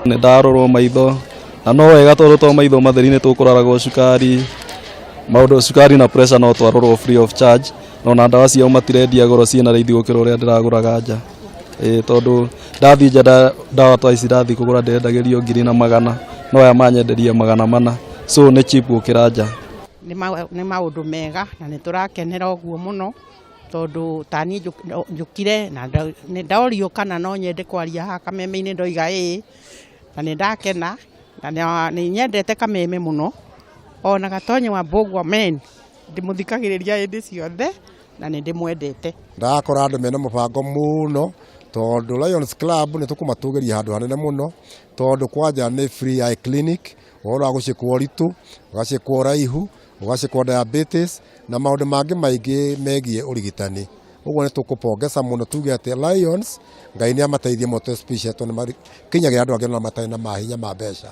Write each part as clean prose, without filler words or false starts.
Nĩ ndarorwo maitho na no wega tondũ to maitho matheri nĩ tũkũroragwo cukari, maũndũ cukari na pressure no twarorwo free of charge, na ona ndawa ciao matirendia goro, ciĩna raithi gũkĩra ũrĩa ndĩragũraga nja. Ĩĩ, tondũ ndathiĩ nja, ndawa ta ici ndathiĩ kũgũra ndĩrendagĩrio 1,100, no aya manyenderia 400, so nĩ cheap gũkĩra nja. Nĩ maũndũ mega na nĩ tũrakenera ũguo mũno, tondũ taniĩ njũkire na nĩ ndorio kana no nyende kwaria haha Kameme-inĩ, ndoiga ĩĩ, na nĩ ndakena na nĩ nyendete Kameme mũno, ona Gatonye wa Mbũgua men ndĩmũthikagĩrĩria hĩndĩ ciothe na nĩ ndĩmwendete. Ndakora andũ mena mũbango mũno, tondũ Lions Club nĩ tũkũmatũgĩria handũ hanene mũno, tondũ kwanja nĩ free eye clinic, ũhoro wa gũcĩkwo ũritũ, ũgacĩkwo ũraihu, ũgacĩkwo diabetes na maũndũ mangĩ maingĩ megiĩ ũrigitani. Ũguo nĩ tũkũpongeza mũno, tuge atĩ Lions, Ngai nĩ amateithie mũno especially tondũ nĩ makinyagĩra andũ angĩ ona matarĩ na mahinya ma mbeca.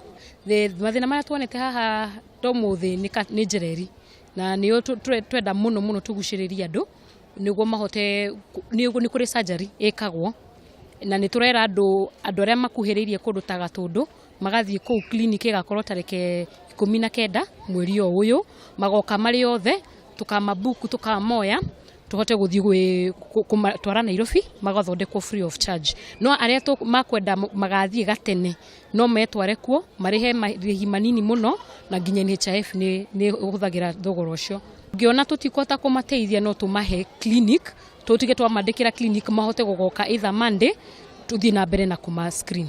Mathĩna marĩa tuonete haha ũmũthĩ nĩ njereri, na nĩyo twenda mũno mũno tũgucĩrĩrie andũ nĩguo mahote nĩ kũrĩ surgery ĩkagwo, na nĩ tũrera andũ arĩa makuhĩrĩirie kũndũ ta Gatũndũ magathiĩ kũu. Clinic ĩgakorwo tarĩke 19 mweri o ũyũ, magoka marĩ othe, tũkamabuku, tũkamoya, tũhote gũthiĩ kũmatwara Nairobi magathondekwo free of charge. No arĩa makwenda magathiĩ gatene no metware kuo, marĩhe marĩhi manini mũno, na nginya NHIF nĩ ũhũthagĩra thogora ũcio. Ngĩona tũtikũhota kũmateithia, no tũmahe clinic, tũtige twamandĩkĩra clinic mahote gũgoka either Monday, tũthiĩ na mbere na kũma screen.